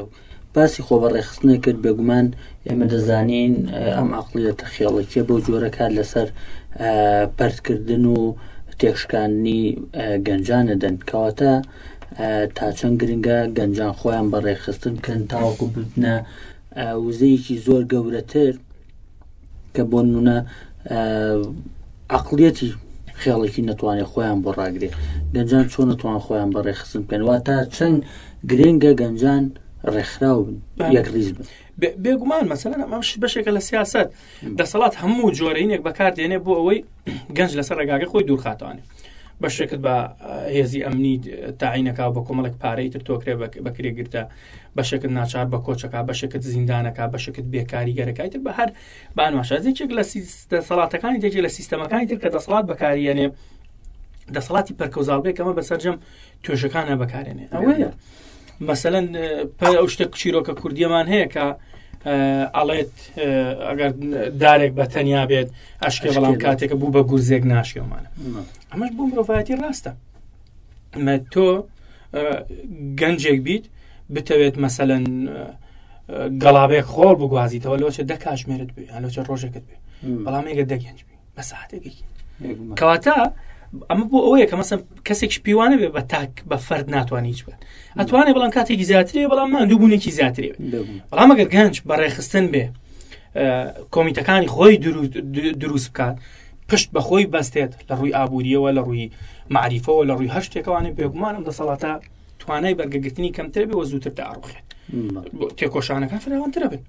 باسی خۆبەڕێخستنی کرد بێگومان ئێمە دەزانین ئەم عقلیەتە خێڵەکیە بەو جۆرە کار لەسەر پەرتکردن و تێکشکاندنی گەنجان دەدەن کەواتە تا چەند گرنگە گەنجان خۆیان بەڕێخستن بکەن تاوەکو ببنە وزەیەکی زۆر گەورەتر کە بۆ نمونە عقلیەتی خێڵێکی نەتوانێت خۆیان بۆ ڕاگرێ گەنجان چۆن نەتوان خۆیان بە ڕێخستن بکەن واتە چەند گرنگە گەنجان ڕێکخراو بن یەک ڕیز بن بێگومان مەسەلەن ئەم بەشێکە لە سیاست دەسەڵات هەموو جۆرەینێک بەکاردێنێ بۆ ئەوەی گەنج لەسەر ڕێگاکە خۆی دوورخاتوانێ بەشێکت بە هێزی ئەمنی تاعینەکە بە کۆمەڵێک پارەی تر تۆکرێ بەکرێ گرتە بەشێکت ناچار بە کۆچەکە بەشێکت زیندانەکە بەشێکت بێکاریگەرەکەی تر بە هەر بانواشە یەکێک لە دەسەڵاتەکانی یەکێک لە سیستەمەکانی تر کە دەسەڵات بەکاریێنێ دەسەڵاتی پەرکەوزاڵ بێ کەمە بەسەرجەم توێژەکانە بەکارێنێ ئەوەیە مەسەەن ئەو شتە چیرۆکە کوردیەمان هەیە کە ئەڵێت ئەگەر دارێک بە تەنیا بێت ئەشکێ بەڵام کاتێکە بوو بە گورزێک ناشێمانە ئەمەش بۆ مرۆڤایەتی ڕاستە مە تۆ گەنجێک بیت بتەوێت مەسەەن گەڵابێک خۆڵ بگوازیتەوە لەوچە دە کاژمێرت بێ یان لەوچە ڕۆژێکت بێ بەڵام ئێگە دە گەنج بی بە ساعتێکی کەواتە ئەمە بۆ ئەوەیە کە مەسەن کەسێکی پیوانە بێ بە تاک بە فەرد ناتوانانی هیچ بکات ئەتوانێ بەڵام کاتێکی زیاترێ بەڵام ماندووبوونێکی زیاترێ بەڵام ئەگەر گەنج بە ڕێخستن بێ کۆمیتەکانی خۆی دروست بکات پشت بە خۆی بەستێت لە ڕووی ئابووریەوە لە ڕووی معریفەوە لە ڕووی هەر شتێکەوانێ بێگومان ئەم دەسەڵاتە توانای بەرگەگرتنی کەمتر بێ و زووتر داڕوخێت تێکۆشانەکان فراوانترە بن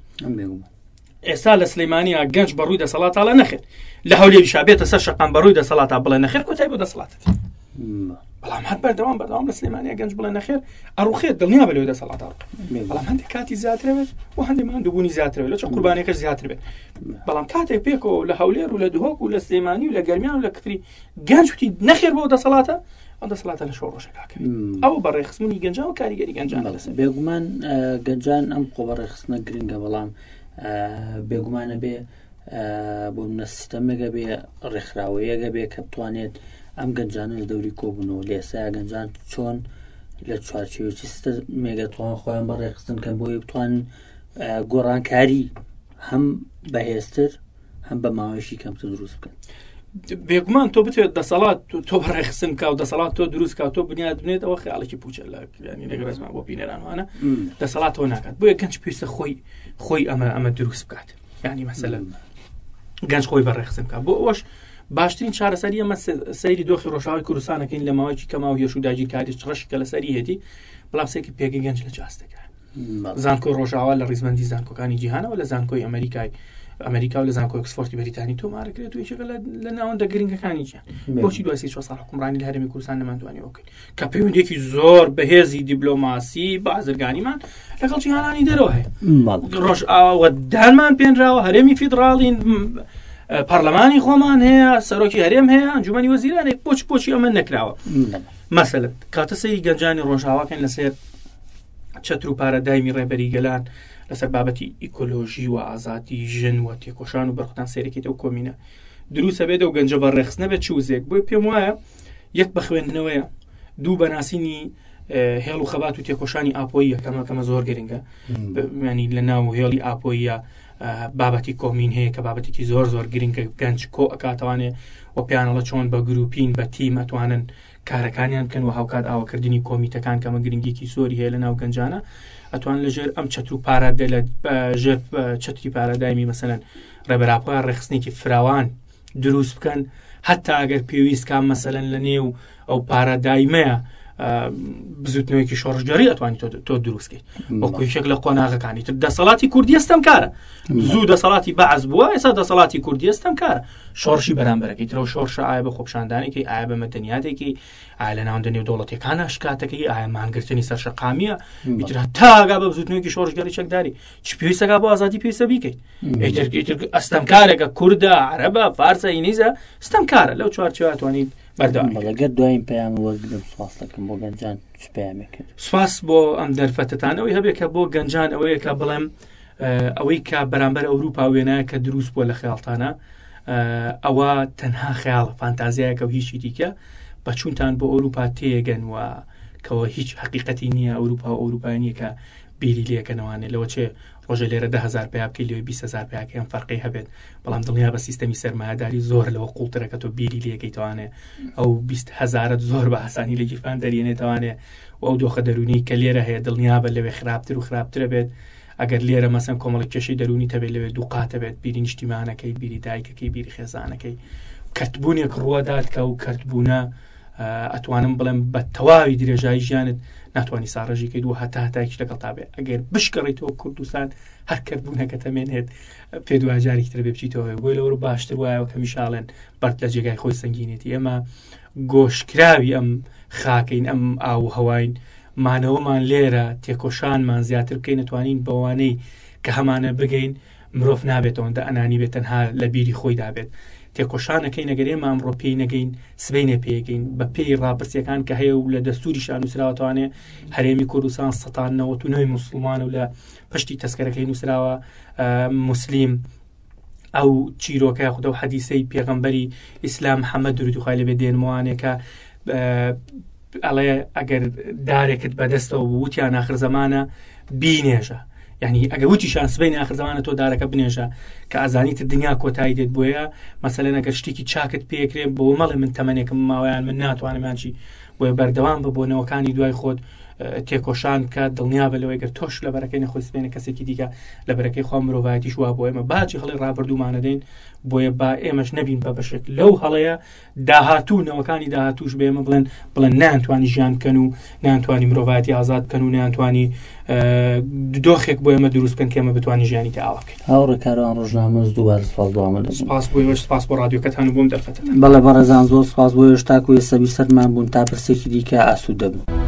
ئێستا لە سلەیمانیا گەنج بەڕووی دەسەڵاتاڵە نەخێت لە هەولێریشا بێتە سەر شەقام بەڕووی دەسەڵاتا بڵێ نەخێر کۆتای بۆ دەسەڵاتت بەڵام هەر بەردەوام بەردەوام لە سلێمانیا گەنج بڵێ نەخێر ئەڕوخێت دڵنیا بە لەوەی دەسەڵات ئەڕوخێت بەڵام هەندێک کاتی زیاتر بێت و هەندێک ماندووبوونی زیاتر بێت لە چۆن قوربانیەکەش زیاتر بێت بەڵام کاتێک پێکەوە لە هەولێر و لە دهۆک و لە سلێمانی و لە گەرمیان و لە کفری گەنج وتی نەخێر بۆ دەسەڵاتە ئەو دەسەڵاتە لە شۆڕشەکە ئەو بە ڕێخستنی گەنجان و کاریگەری گەنجان لەسەر بێگومان گەنجان ئەم خۆبەڕێخستنە گرنگە بەڵام بێگومانە بێ بۆ منە سیستەمێکە بێ ڕێکخراوەیەگە بێ کە بتوانێت ئەم گەنجانە لە دەوری کۆبوونەوە لە ئێستا گەنجان چۆن لە چوارچێوەی سیستەمێکە توان خۆیان بە ڕێکخستن کەن بۆی بتوان گۆڕانکاری هەم بەهێزتر هەم بە ماوەیەکی کەمتر دروست بکەن. بێگومان تۆ بتوێت دەسەڵات تۆ بەڕێخستن کا و دەسەڵات تۆ دروست کا تۆ بنیاد بنێت ئەوە خیاڵێکی پوچە لە ینی لەگە ڕێزمان بۆ بینەرانوانە دەسەڵاتەوە ناکات بۆیە گەنج پێویستە خۆی خۆی ئەمە ئەمە دروست بکات ینی مەسەلە گەنج خۆی بەڕێخستن بکات بۆ ئەوەش باشترین چارەسەری ئەمە سەیری دۆخی ڕۆژاوای کوردستانەکەین لە ماوەیەکی کەما و هێرش و داگیرکاری چڕش کە لەسەری هێتی بەڵام سێکی پێگەی گەنج لە جاستەکە زانکۆی ڕۆژاوا لە ڕیزبندی زانکۆکانی جیهانەوە لە زانکۆی ئەمریکای ئەمریکا و لە زانکۆی ئۆکسفۆردی بەریتانی تۆمارکرێت و یەکێکە لە ناوەندە گرنگەکانی جیهان بۆچی دوای 34 ساڵ حکومڕانی لە هەرێمی کوردستان نەمانتوانی بکەین کە پەیوەندێکی زۆر بەهێزی دیبلۆماسی بازرگانیمان لەگەڵ جیهانانی دەرەوە هەیە ڕۆژ ئاوە دانمان پێنراوە هەرێمی فیدراڵین پەرلەمانی خۆمان هەیە سەرۆکی هەرێم هەیە ئەنجومەنی وەزیرانێک بۆچ بۆچی ئەمە نەکراوە مەسەلەن کاتە سەیری گەنجانی ڕۆژاواکەن لەسەر چەتر و پارادایمی ڕێبەری گەلان لەسەر بابەتی ئیکۆلۆژی و ئازادی ژن و تێکۆشان و بەرخودان سەیرەکەیت ئەو کۆمینە دروستە بێت ئەو گەنجە بە ڕێخستنە بێت چوزێک بۆی پێم وایە یەک بە خوێندنەوەیە دوو بە ناسینی هێڵ و خەبات و تێکۆشانی ئاپۆییە کەمە کەمە زۆر گرنگە ینی لە ناو هێڵی ئاپۆیە بابەتی کۆمین هەیە کە بابەتێکی زۆر زۆر گرنگە گەنج کۆ ئەکاتوانێ و پیانەڵە چۆن بە گروپین بە تیم ئەتوانن کارەکانیان بکەن و هاوکات ئاواکردنی کۆمیتەکان کەمە گرنگیکی زۆری هەیە لە ناو گەنجانە ئەتوان لەژێر ئەم چەتر و پارادە لە ژێر چەتری پارادایمی مەسەلەن ڕێبەراپە ڕێخستنێکی فراوان دروست بکەن حتا ئەگەر پێویست کام مەسەلەن لە نێو ئەو پارادایمەیە بزوتنەوەیەکی شۆڕشگەری ئەتوانی تۆ دروستکەیت وەکو یەکێک لە قۆناغەکانی تر دەسەڵاتی کوردی ستەمکارە زوو دەسەڵاتی بەعس بووە ئێستا دەسەڵاتی کوردی ستەمکارە شۆڕشی بەرامبەرەکەی ترەوە شۆڕشە ئایا بە خۆپشاندانێکی ئایا بە مەدەنیاتێکی ئایا لە ناوەندە نێودەوڵەتیەکانە شکاتەکەی ئایا مانگرتنی سەر شەقامیە ئیتر تاگا بە بزوتنەوەیەکی شۆڕشگەری چەکداری چ پێویستەکە بۆ ئازادی پێویستە بیکەیت ئیتر ئیتر ئەستەمکارێکە کوردە عەرەبە فارسە ئینگلیزە ستەمکارە لەو چوارچێوە توانیت بەردەوام بەڵێ گەر دوایین پەیام وەرگرم سوپاس دەکەم بۆ گەنجان چ پەیامێک کرد سوپاس بۆ ئەم دەرفەتەتان ئەوەی هەبێ کە بۆ گەنجان ئەوەیە کە بڵێم ئەوەی کە بەرامبەر ئەوروپا وێنایە کە دروست بووە لە خەیاڵتانە ئەوە تەنها خەیاڵە فانتازیایەکە و هیچی دیکە بە چونتان بۆ ئەوروپا تێگەن و کەەوە هیچ حقیقەتی نییە ئەوروپا و ئەوروپای نییە کە بیری لەکەنەوانێ لەوە چێ ڕۆژە لێرە دههزار پیا بکەی لەوێ 20هزار پیاکەیان فەرقی هەبێت بەڵام دڵنیا بە سیستەمی سەرمایەداری زۆر لەوە قوڵترەکە تۆ بیری لەکەیتوانێ ئەو 20 هزارت زۆر بە ئاسانی لە گیرفان دەرێنێتوانێ و ئەو دۆخە دەرونی کە لێرە هەیە دڵنیا بە لەوێ خراپتر و خراپترە بێت ئەگەر لێرە مەسەن کۆمەڵی کێشەی دەروونی تەبێت لەوێ دووقاتە بێت بیری نیشتیمانەکەی بیری دایکەکەی بیری خێزانەکەی کەرتبوونێک ڕووەدات کە و کەرتبوونە ئەتوانم بڵێم بە تەواوی درێژایی ژیانت ناتوانانی ساڕێژیکەیت و هەتا هەتایش لەگەڵ تا بێ ئەگەر بشکەڕیتەوە کوردستان هەر کردبوونەکە تەمێنێت پێ دوجارێکی تر بێ بچیتەوە بۆی لەوە باشتر وایە کە میشاڵێن بەرد لە جێگای خۆی سنگینێتی ئێمە گۆشکراوی ئەم خاکەین ئەم ئاو هەواین مانەوەمان لێرە تێکۆشانمان زیاتر بکەین ئەتوانین بەوانەی کە هەمانە بگەین مرۆڤ نابێت ئەوەندە ئەنانی بێت تەنها لە بیری خۆیدا بێت تێکۆشانەکەی نەگەر ئێمە ئەمڕۆ پێی نەگەین سبەینێ پێگەین بە پێی ڕاپرسیەکان کە هەیە و لە دەستوری شانوسراوەتوانێ هەرێمی کوردستان 1990 مسلمان و لە پشتی تەسکەرەکەی نووسراوە مسلیم ئەو چیرۆکە یاخود ئەو حەدیسەی پێغەمبەری ئیسلام محەممەد درودی خوای لێبێ دێنمەوانێ کە ئەڵێ ئەگەر دارێکت بەدەستەوە بوو وتیان آخر زەمانە بینێژە یعنی ئەگە وتیشان سبەی آخر زەمانە تۆ دارەکە بنێژە کە ئازانیت دنیا کۆتایی دێت بۆیە مەسەلەن ئەگەر شتێکی چاکت پێکرێ بۆ مەڵێ من تەمەنێکم ماوەیان من ناتوانم یان چی بۆیە بەردەوام بە بۆنەوەکانی دوای خۆت تێکۆشان بکە دڵنیا بە لەوەی گەر تۆش لە بەرەکەی نەخۆی سبێنە کەسێکی دیکە لە بەرەکەی خوا مرۆڤایەتیش وا بۆ ئێمە باجی هەڵی ڕابردوومانەدەین بۆیە با ئێمەش نەبین بە بەشێک لەو هەڵەیە داهاتوو نەوەکانی داهاتوش بێ ئێمە بڵێن بڵێن نانتوانی ژیان بکەن و نانتوانی مرۆڤایەتی ئازاد بکەن و نانتوانی دۆخێک بۆ ئێمە دروست بکەن کە ئێمە بتوانین ژیانی تە ئاوا بکەین. هاوڕێ کاروان ڕۆژنامەنووس دووبارە سوپاس بۆ ئامادەبوون. سوپاس بۆ ئێوەش سوپاس بۆ ڕادیۆکەتان و بۆم دەرفەتەتان. بەڵێ بەڕێزان زۆر سوپاس بۆ ئێوەش تاکو ئێستا بیسەرمان بوون تا پرسێکی دیکە ئاسوودە بن.